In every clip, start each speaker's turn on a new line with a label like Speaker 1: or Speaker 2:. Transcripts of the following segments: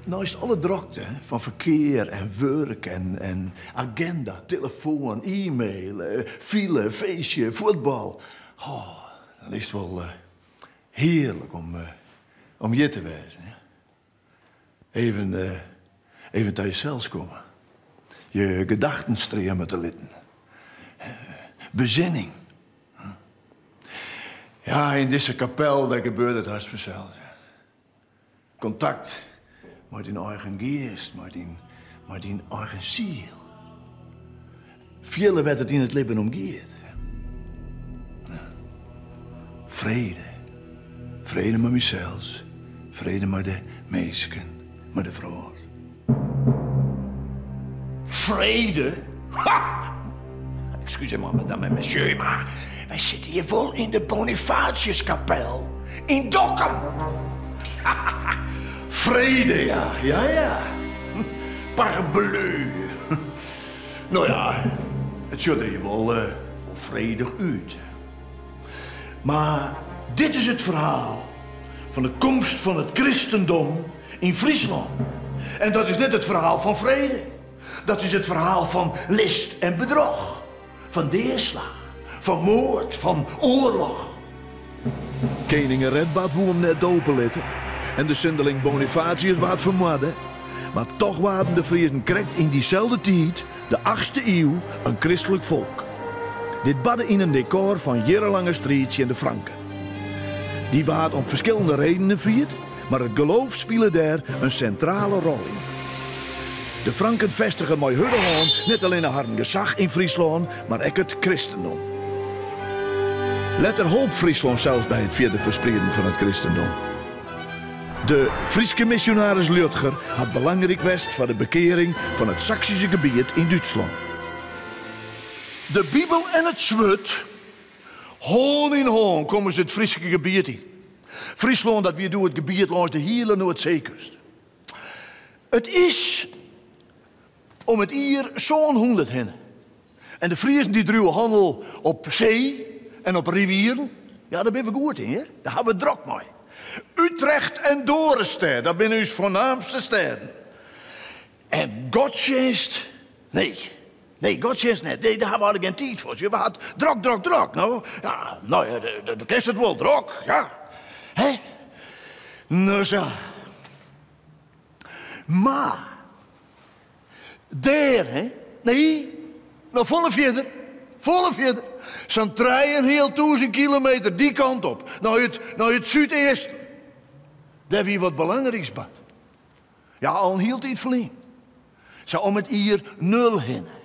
Speaker 1: Neist alle drokte fan ferkear en wurk en agenda, telefoan, e-mail, file, feestje, fuotbal. Oh, dan is it wol hearlik om hjir te wêzen. Even, even ta jesels komme. Je gedachten streame te litten. Bezinning. Ja, yn dizze kapel, dêr gebeurt it hast fansels. Kontakt mei dyn eigen geast, mei dyn, mei dyn eigen siel. Fiele wêr't it yn it libben om giet. Frede. Frede mei mysels, frede mei de minsken, mei de wrâld. Frede? Ha! Excusez-moi, madame en monsieur, mar wy sitte hjir wol yn de Bonifatiuskapel yn Dokkum. Frede, ja, ja, ja. Parbleu. No ja, it sjocht der hjir wol, eh, wol fredich út. Mar dit is it ferhaal fan de komst fan it kristendom yn Fryslân. En dat is net it ferhaal fan frede. Dat is it ferhaal fan list en bedroch, fan deaslach, fan moard, fan oarloch. Kening Redbad woe him net dope litte en de sindeling Bonifatius waard fermoarde. Mar toch waarden de Friezen krekt yn dyselde tiid, de achtste iuw, in kristlik folk. Dit barde yn in dekôr fan jierrenlange striid tsjin de Franken. Dy waard om ferskillende redenen fierd, mar it geloof spile dêr in sintrale rol yn. De Franken festigen mei hurde hân net allinne harren gesach yn Fryslân, mar ek it kristendom. Letter holp Fryslân sels by it fierder fersprieden fan it kristendom. De Fryske misjonaris Liudger hat belangryk west foar de bekearing fan it Saksyske gebiet yn Dútslân. De Bibel en it swurd, hân yn hân komme se it Fryske gebiet yn. Fryslân dat wie doe it gebiet lâns de hiele Noardseekust. It is om it jier sânhûndert hinne en de Friezen dy driuwe hannel op see en op rivieren. Ja, dêr binne we goed yn, hear. Dêr hawwe we it drok mei. Utrecht en Dorestêd, dat binne ús foarnaamste stêden. En godstsjinst? Nee, nee, godstsjinst net. Nee, dêr hawwe we allegear gjin tiid foar. We ha it drok, drok, drok. No, ja, no ja, do kenst it wol, drok, ja. Hè? No sa. Mar dêr, hè? Nee, noch folle fierder, folle fierder. Sa'n trijenhealtûzen kilometer dy kant op, nei it, nei it súdeasten. Dêr wie wat belangryks bard. Ja, al in hiel tiid ferlyn. Sa om it jier nul hinne.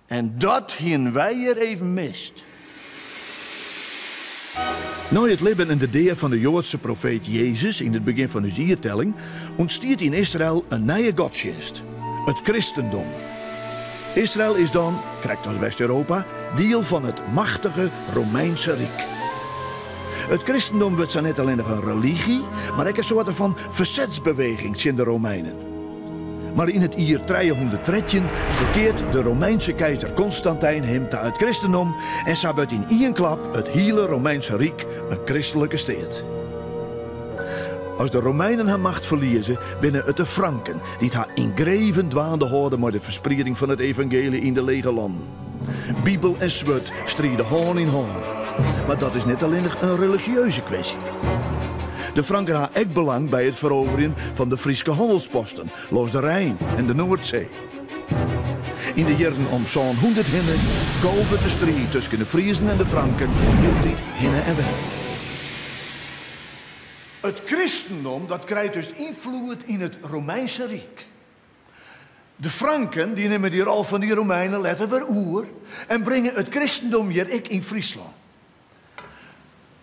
Speaker 1: En dat hienen wy hjir even mist. Nei it libben en de dea fan de Joadse profeet Jezus yn it begjin fan ús jiertelling ûntstiet yn Israel in nije godstsjinst, it kristendom. Israel is dan, krekt as West-Europa, diel fan it machtige Romeinse Ryk. It kristendom wurdt sa net allinnich in religy, mar ek in soarte fan fersetsbeweging tsjin de Romeinen. Mar yn it jier 313 bekeart de Romeinse keizer Konstantijn him ta it kristendom en sa wurdt yn ien klap it hiele Romeinse Ryk in kristlike steat. As de Romeinen har macht ferlieze, binne it de Franken dy't har yngreven dwaande hâlde mei de fersprieding fan it evangeelje yn de Lege Lannen. Bibel en swurd stride hân yn hân. Mar dat is net allinnich in religieuze kwestje. De Franken ha ek belang by it feroverjen fan de Fryske hannelsposten lâns de Rijn en de Noardsee. Yn de jierren om 700 hinne golvet de striid tusken de Friezen en de Franken hieltyd hinne en wer. It kristendom dat krijt dus ynfloed yn it Romeinse Ryk. De Franken dy nimme dy rol fan dy Romeinen letter wer oer en bringe it kristendom hjir ek yn Fryslân.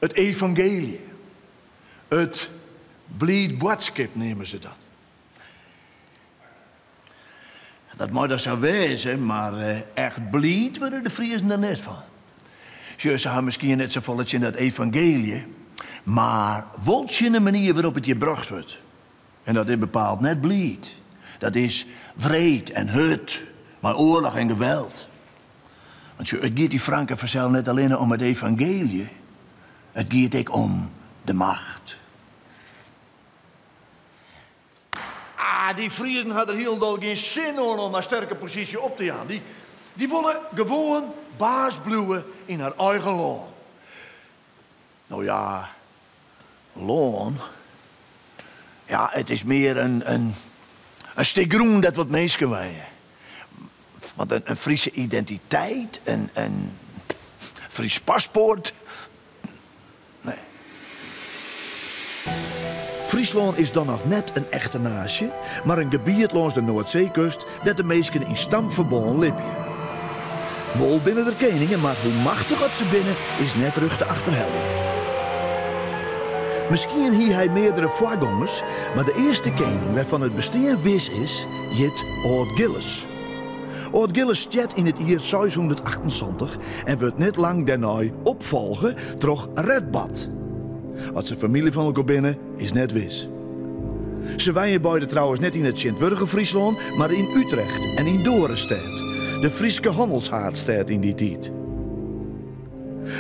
Speaker 1: It evangeelje, it bliid boadskip neame se dat. Dat mei dan sa wêze, mar echt bliid wurde de Friezen der net fan. Sjoch, se ha miskien net safolle tsjin dat evangeelje, mar wol tsjin de manier wêrop't it hjir brocht wurdt. En dat is bepaald net bliid. Dat is wreed en hurd, mei oarloch en geweld. Want sjoch, it giet dy Franken fansels net allinne om it evangeelje, it giet ek om de macht. Ja, dy Friezen ha der hielendal gjin sin oan om har sterke posysje op te jaan. Dy wolle gewoan baas bliuwe yn har eigen lân. No ja, lân. Ja, it is mear in, in, in stik grûn dêr't wat minsken wenje. Want in, in Friese identiteit, in, in Fries paspoart. Nee. Fryslân is dan noch net in echte naasje, mar in gebiet lâns de Noardseekust dêr't de minsken yn stamferbân libje. Wol binne der keningen, mar hoe machtich oft se binne is net rjocht te achterheljen. Miskien hie hy meardere foargongers, mar de earste kening wêrfan it bestean wis is, hjit Aldgilles. Aldgilles stjert yn it jier 678 en wurdt net lang dêrnei opfolge troch Redbad. Oft se famylje fan elkoar binne, is net wis. Se wenje beide trouwens net yn it tsjintwurdige Fryslân, mar yn Utrecht en yn Dorestêd, de Fryske hannelshaadstêd yn dy tiid.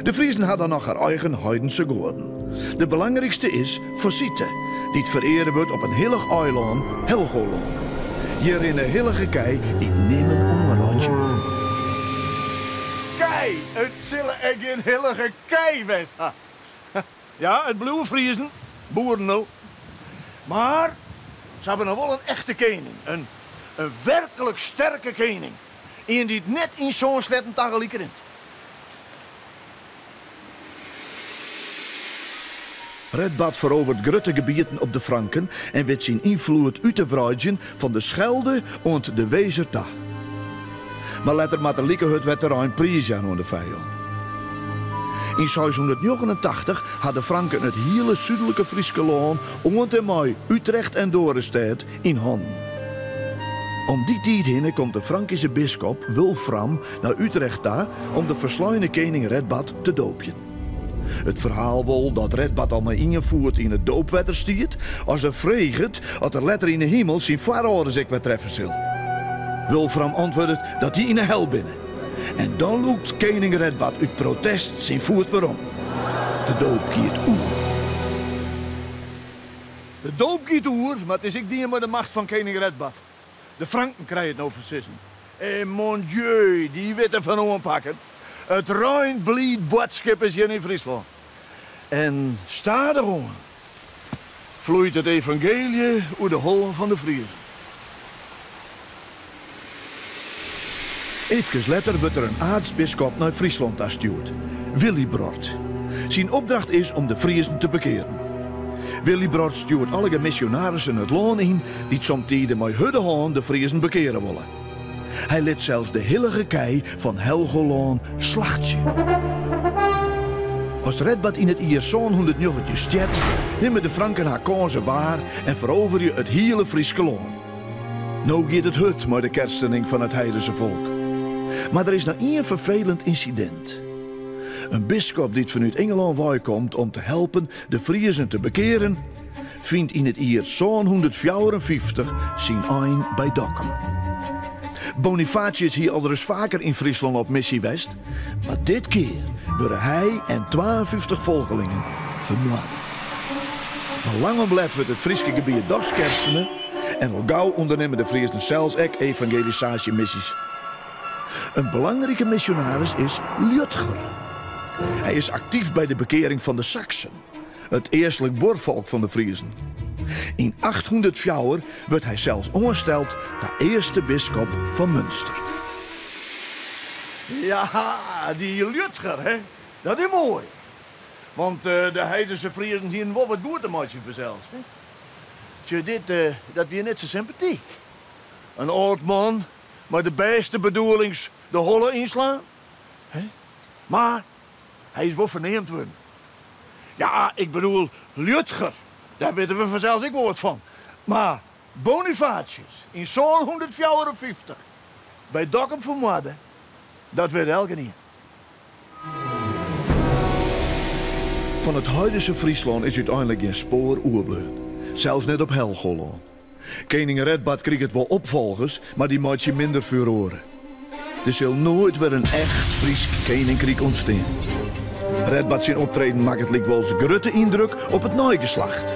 Speaker 1: De Friezen ha dan noch har eigen heidense goaden. De belangrykste is Fosite, dy't fereare wurdt op in hillich eilân, Helgolân. Hjir rinne hillige kij dy't nimmen oanreitsje mei. Kij! It sille ek gjin hillige kij west ha. Ja, it bliuwe Friezen, boeren no. Mar se hawwe noch wol in echte kening, in werklik sterke kening. Ien dy't net yn sân sleatten tagelyk rint. Redbad feroveret grutte gebieten op de Franken en wit syn ynfloed út te wreidzjen fan de Schelde oant de Wezer ta. Mar letter moat er like hurd wer terrein priisjaan oan de fijân. Yn 689 ha de Franken it hiele súdlike Fryske lân oant en mei Utrecht en Dorestêd yn hannen. Om dy tiid hinne komt de Frankyske biskop Wulfram nei Utrecht ta om de fersleine kening Redbad te doopjen. It ferhaal wol dat Redbad al mei ien foet yn it doopwetter stiet as er freget oft er letter yn 'e himel syn foarâlders ek wer treffe sil. Wulfram antwurdet dat dy yn 'e hel binne. En dan lûkt kening Redbad út protest syn foet werom. De doop giet oer. De doop giet oer, mar it is ek dien mei de macht fan kening Redbad. De Franken krije it no foar sizzen. En mon Dieu, dy witte fan oanpakken. It reint bliid boadskip is hjir yn Fryslân. En stadichoan floeit it evangeelje oer de hollen fan de Friezen. Eefkes letter wurdt der in aartsbiskop nei Fryslân ta stjoerd, Willibrord. Syn opdracht is om de Friezen te bekearen. Willibrord stjoert allegear misjonarissen it lân yn dy't somtiden mei hurde hân de Friezen bekeare wolle. Hy lit sels de hillige kij fan Helgolân slachtsje. As Redbad yn it jier 719 stjert, nimme de Franken har kânsen waar en feroverje it hiele Fryske lân. No giet it hurd mei de kerstening fan it heidense folk. Mar der is noch ien ferfelend ynsidint. In biskop dy't fanút Ingelân wei komt om te helpen de Friezen te bekearen, fynt yn it jier 754 syn ein by Dokkum. Bonifatius hie alris faker yn Fryslân op missy west, mar dit kear wurde hy en 52 folgelingen fermoarde. Mar lang om let wurdt it Fryske gebiet dochs kerstene en al gau ûndernimme de Friezen sels ek evangelisaasjemissys. In belangrike misjonaris is Liudger. Hy is aktyf by de bekearing fan de Saksen, it eastlik buorfolk fan de Friezen. Yn 804 wurdt hy sels oansteld ta earste biskop fan Münster. Ja, dy Liudger, hè? Dat is moai. Want de heidense Friezen hienen wol wat goed te meitsjen fansels, hè? Sjoch, dit, dat wie net sa sympatyk. In âld man mei de bêste bedoelings de holle ynslaan. Hè? Mar hy is wol ferneamd wurden. Ja, ik bedoel Liudger, dêr witte we fansels ek wol wat fan. Mar Bonifatius yn 754 by Dokkum fermoarde, dat wit elkenien. Fan it heidense Fryslân is úteinlik gjin spoar oerbleaun, sels net op Helgolân. Kening Redbad kriget wol opfolgers, mar dy meitsje minder furoare. Der sil noait wer in echt Frysk keninkryk ûntstean. Redbad syn optreden makket lykwols grutte yndruk op it neigeslacht.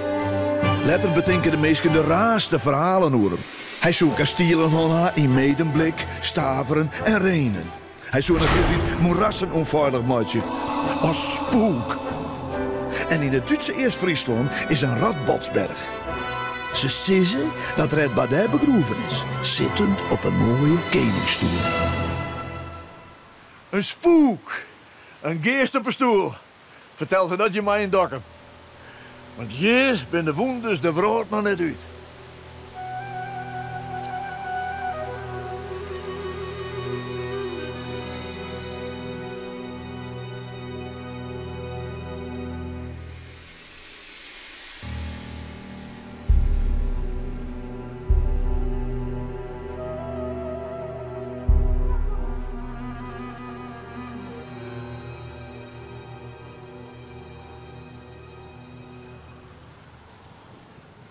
Speaker 1: Letter betinke de minsken de raarste ferhalen oer him. Hy soe kastielen hân ha yn Medemblik, Staveren en Rhenen. Hy soe noch hieltyd moerassen ûnfeilich meitsje as spûk. En yn it Dútse East-Fryslân is in Radbodsberch. Se sizze dat Redbad dêr begroeven is, sittend op in moaie keningsstoel. In spûk, in geast op 'e stoel. Fertel se dat hjir mei yn Dokkum. Want hjir binne de wûnders de wrâld noch net út.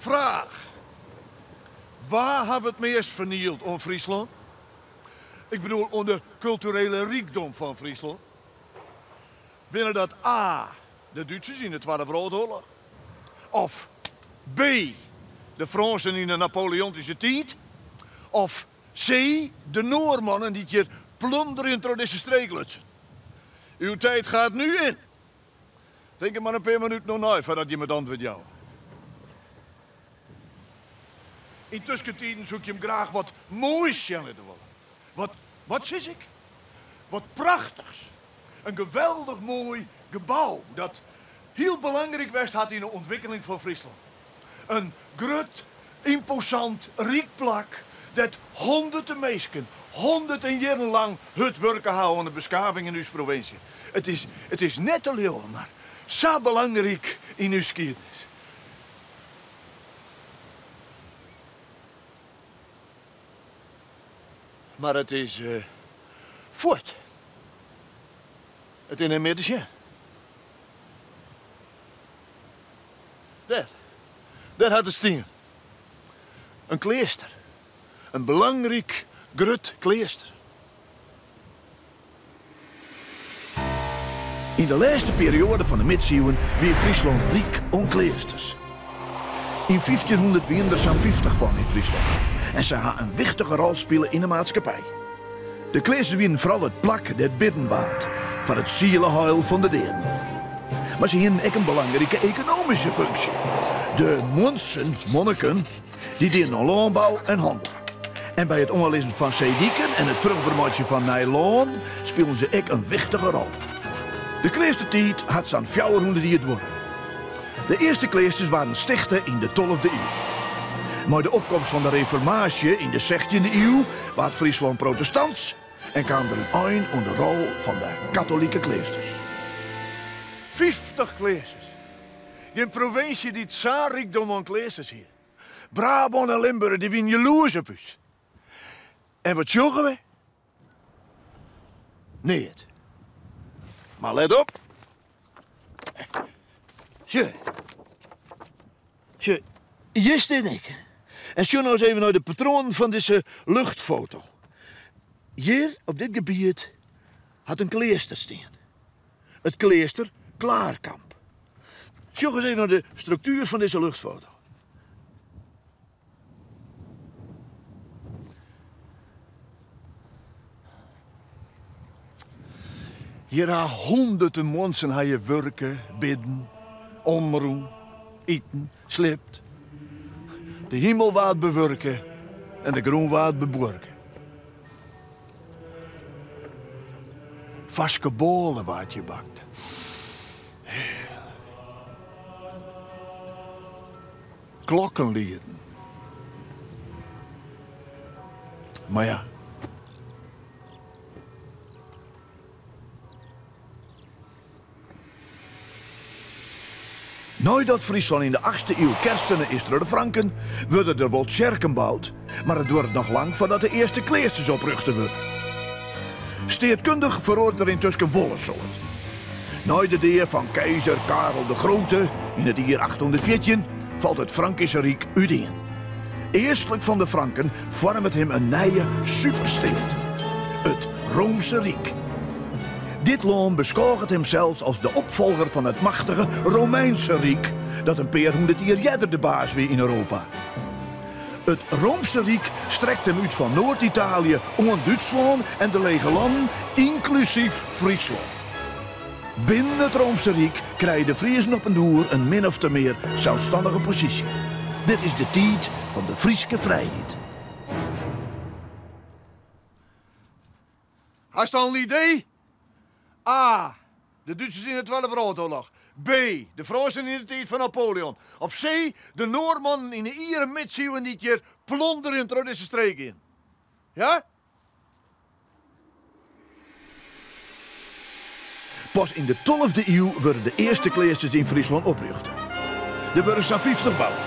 Speaker 1: Fraach, Wa hawwe it meast fernield oan Fryslân? Ik bedoel oan de kulturele rykdom fan Fryslân. Binne dat A, de Dútsers yn de Twadde Wrâldoarloch? Of B, de Frânsen yn de Napoleontyske tiid? Of C, de Noarmannen dy't hjir plonderjend troch dizze streek lutsen. Uw tijd gaat nu in. Tink der mar in pear minuten oer nei foardat jim it antwurd jouwe. Yn tuskentiden soe ik jim graach wat moais sjen litte wolle. Wat, wat sis ik? Wat prachtichs. In geweldich moai gebou dat hiel belangryk west hat yn de ûntwikkeling fan Fryslân. In grut, ymposant, ryk plak dêr't hûnderten minsken hûnderten jierren lang hurd wurke hawwe oan de beskaving yn ús provinsje. It is, it is net te leauwen, mar sa belangryk yn ús skiednis. Mar it is fuort. It is net mear te sjen. Dêr, dêr hat it stien. In kleaster. In belangryk, grut kleaster. Yn de lêste perioade fan de Midsiuwen wie Fryslân ryk oan kleasters. Yn 1500 wienen der sa'n 50 fan yn Fryslân en sy ha in wichtige rol spile yn de maatskippij. De kleasters wienen foaral it plak dêr't bidden waard foar it sieleheil fan de deaden. Mar se hienen ek in belangrike ekonomyske funksje. De muontsen, monniken, dy dienen oan lânbou en hannel. En by it oanlizzen fan seediken en it fruchtber meitsjen fan nij lân spilen se ek in wichtige rol. De kleastertiid hat sa'n 400 jier duorre. De earste kleasters waarden stichte yn de tolfde iuw. Mei de opkomst fan de Reformaasje yn de sechtjinde iuw waard Fryslân protestants en kaam der in ein oan de rol fan de katolike kleasters. 50 kleasters! Gjin provinsje dy't sa'n rykdom oan kleasters hie. Brabân en Limburch dy wienen jaloers op ús. En wat sjogge we? Neat. Mar let op. Sjoch. Sjoch, hjir stean ik. En sjoch no ris even nei de patroanen fan dizze luchtfoto. Hjir, op dit gebiet, hat in kleaster stien. It kleaster Klaarkamp. Sjoch ris even nei de struktuer fan dizze luchtfoto. Hjir ha hûnderten muontsen ha hjir wurke, bidden, omrûn, iten, sliept. De himel waard bewurke en de grûn waard bebuorke. Farske bôle waard hjir bakt. Klokken lieden. Mar ja. Neidat Fryslân yn de achtste iuw kerstene is troch de Franken, wurde der wol tsjerken boud, mar it duorret noch lang foardat de earste kleasters oprjochte wurde. Steatkundich feroaret der yntusken wol in soad. Nei de dea fan keizer Karel de Grote yn it jier 814 falt it Frankyske Ryk útien. Eastlik fan de Franken foarmet him in nije supersteat, it Roomse Ryk. Dit lân beskôget himsels as de opfolger fan it machtige Romeinse Ryk, dat in pear hûndert jier earder de baas wie yn Europa. It Roomse Ryk strekt him út fan Noard-Italië oant Dútslân en de Lege Lannen, ynklusyf Fryslân. Binnen it Roomse Ryk krije de Friezen op 'en doer in min ofte mear selsstannige posysje. Dit is de tiid fan de Fryske frijheid. Hast al in idee? A. De Dútsers yn de Twadde Wrâldoarloch. B. De Frânsen yn de tiid fan Napoleon. Of C. De Noarmannen yn de iere midsiuwen dy't hjir plonderjend troch dizze streek gienen. Ja? Pas yn de tolfde iuw wurde de earste kleasters yn Fryslân oprjochte. Der wurde sa'n 50 boud.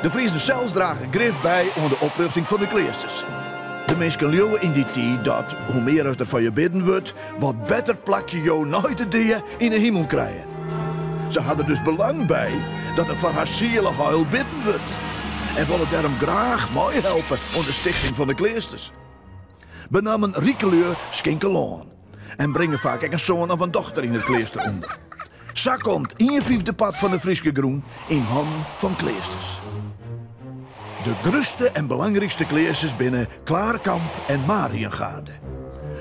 Speaker 1: De Friezen sels drage grif by oan de oprjochting fan de kleasters. De minsken leauwe yn dy tiid dat hoe mear as der foar je bidden wurdt, wat better plakje jo nei de dea yn 'e himel krije. Se ha der dus belang by dat der foar har sieleheil bidden wurdt en wolle dêrom graach meihelpe oan de stichting fan de kleasters. Benammen rike lju skinke lân en bringe faak ek in soan of in dochter yn it kleaster ûnder. Sa komt ien fyfde part fan de Fryske grûn yn hannen fan kleasters. De grutste en belangrykste kleasters binne Klaarkamp en Mariëngaarde.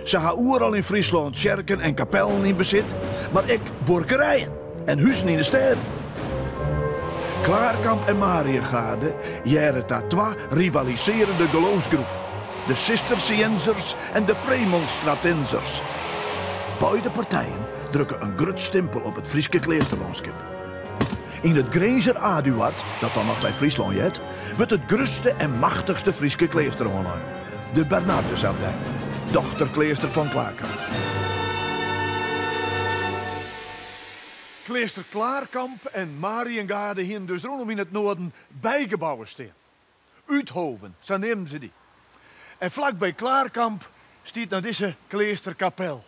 Speaker 1: Se ha oeral yn Fryslân tsjerken en kapellen yn besit, mar ek buorkerijen en huzen yn de stêden. Klaarkamp en Mariëngaarde hearre ta twa rivalisearjende geloofsgroepen, de Sistersiënzers en de Premonstratenzers. Beide partijen drukke in grut stimpel op it Fryske kleasterlânskip. Yn it Grinzer Aduard, dat dan noch by Fryslân heart, wurdt it grutste en machtichste Fryske kleaster oanlein, de Bernardusabdij, dochterkleaster fan Klaarkamp. Kleaster Klaarkamp en Mariëngaarde hienen dus rûnom yn it Noarden bygebouwen stean. Uthoven, sa neamden se dy. En flakby Klaarkamp stiet no dizze kleasterkapel.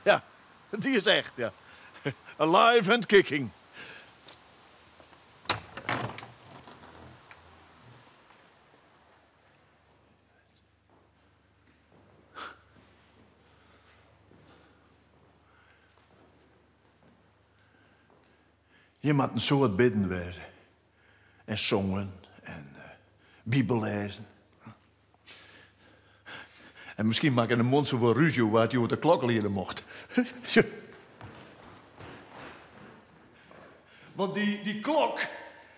Speaker 1: Ja, dy is echt, ja. Alive and kicking. Hjir moat in soad bidden wêze. En songen en bibel lêzen. En miskien makke de muontsen wol rúzje oer wa't hjoed de klok liede mocht. Want dy, dy klok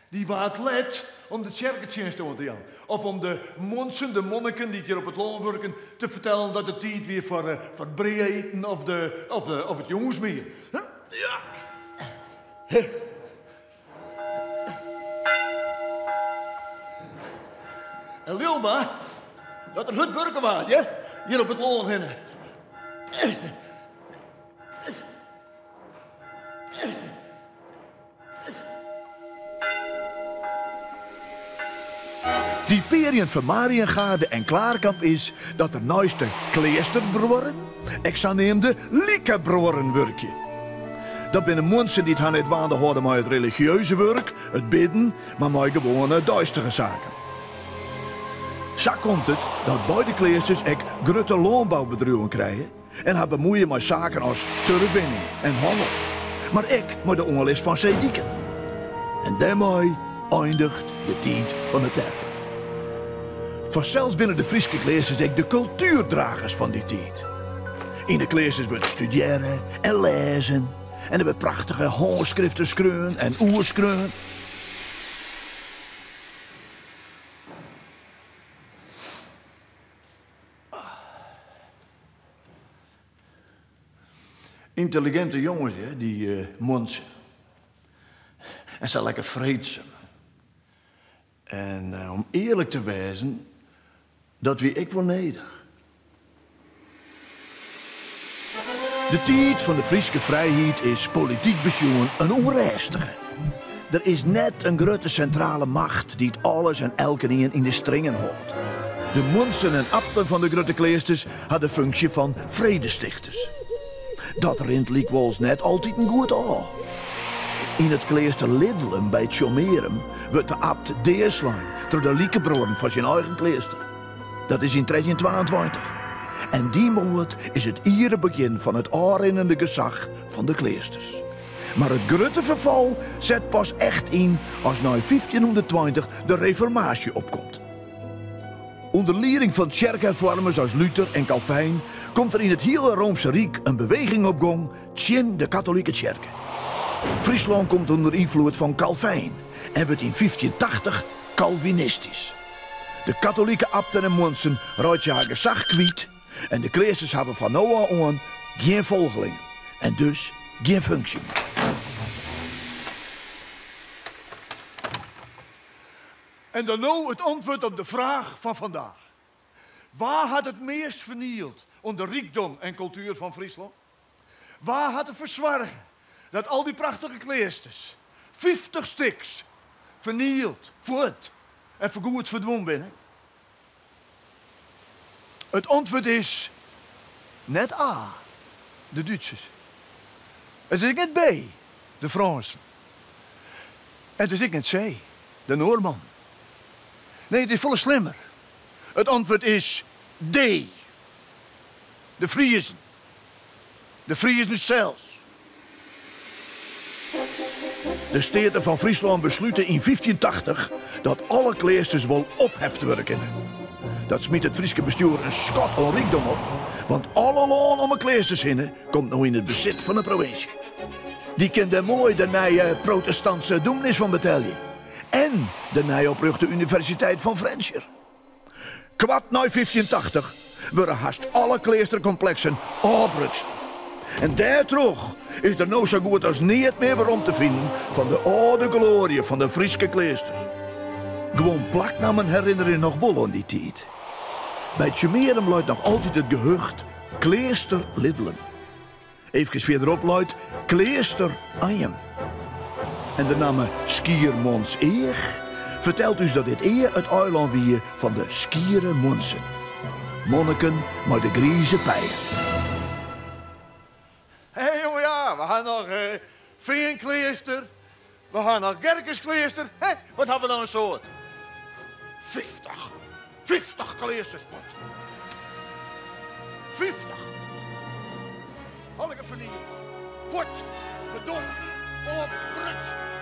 Speaker 1: dy waard let om de tsjerketsjinst oan te jaan. Of om de muontsen, de monniken dy't hjir op it lân wurken, te fertellen dat it tiid wie foar, eh, foar it brea iten of, de, of, de, of it jûnsmiel. Ja. En leau mar dat der hurd wurke waard, hear, hjir op it lân hinne. Typearjend foar Mariëngaarde en Klaarkamp is dat der neist de kleasterbruorren ek saneamde likebruorren wurkje. Dat binne muontsen dy't har net dwaande hâlde mei it religieuze wurk, it bidden, mar mei gewoane deistige saken. Sa komt it dat beide kleasters ek grutte lânboubedriuwen krije en har bemoeie mei saken as turfwinning en hannel, mar ek mei de oanlis fan seediken. En dêrmei eindiget de tiid fan de terpen. Fansels binne de Fryske kleasters ek de kultuerdragers fan dy tiid. Yn de kleasters wurdt studearre en lêzen en der wurdt prachtige hânskriften skreaun en oerskreaun. Yntelliginte jonges, hear, dy muontsen. En sa lekker freedsum. En om earlik te wêzen, dat wie ek wol nedich. De tiid fan de Fryske frijheid is polityk besjoen in ûnrêstige. Der is net in grutte sintrale macht dy't alles en elkenien yn de stringen hâldt. De muontsen en abten fan de grutte kleasters ha de funksje fan fredestichters. Dat rint lykwols net altiten goed ôf. Yn it kleaster Lidlum by Tsjummearum wurdt de abt deaslein troch de likebruorren fan syn eigen kleaster. Dat is yn 1322. En dy moard is it iere begjin fan it ôfrinnende gesach fan de kleasters. Mar it grutte ferfal set pas echt yn as nei 1520 de Reformaasje opkomt. Under lieding fan tsjerkherfoarmers as Luther en Calvijn komt der yn it hiele Roomse Ryk in beweging op gong tsjin de katolike tsjerke. Fryslân komt ûnder ynfloed fan Calvijn en wurdt yn 1580 kalvinistysk. De katolike abten en muontsen reitsje har gesach kwyt en de kleasters hawwe fan no ôf oan gjin folgelingen en dus gjin funksje mear. En dan no it antwurd op de fraach fan vandaag. Wa hat it meast fernield oan de rykdom en kultuer fan Fryslân? Wa hat derfoar soarge dat al dy prachtige kleasters, 50 stiks, fernield, fuort en foargoed ferdwûn binne? It antwurd is net A, de Dútsers. It is ek net B, de Frânsen. En it is ek net C, de Noarmannen. Nee, it is folle slimmer. It antwurd is D, de Friezen. De Friezen sels. De Steaten fan Fryslân beslute yn 1580 dat alle kleasters wol opheft wurde kinne. Dat smyt it Fryske bestjoer in skat oan rykdom op, want alle lân om 'e kleasters hinne komt no yn it besit fan 'e provinsje. Dy kin dêr moai de nije protestantse dûmnys fan betelje en de nij oprjochte Universiteit fan Frjentsjer. Koart nei 1580 wurde hast alle kleasterkompleksen ôfbrutsen. En dêrtroch is der no sa goed as neat mear werom te finen fan de âlde gloarje fan de Fryske kleasters. Guon plaknammen herinnerje noch wol oan dy tiid. By Tsjummearum leit noch altyd it gehucht Kleaster Lidlum. Eefkes fierderop leit Kleaster Anjum. En de namme Skiermûntseach fertelt ús dat dit ea it eilân wie fan de skiere muontsen. Monniken mei de grize pijen.
Speaker 2: Hé jonge ja, we ha noch Feankleaster, we ha noch Gerkeskleaster. Hé, wat ha we dan in soad? 50. 50 kleasters fuort. 50. Allegear fernield. Fuort. Ferdomme. Ôfbrutsen.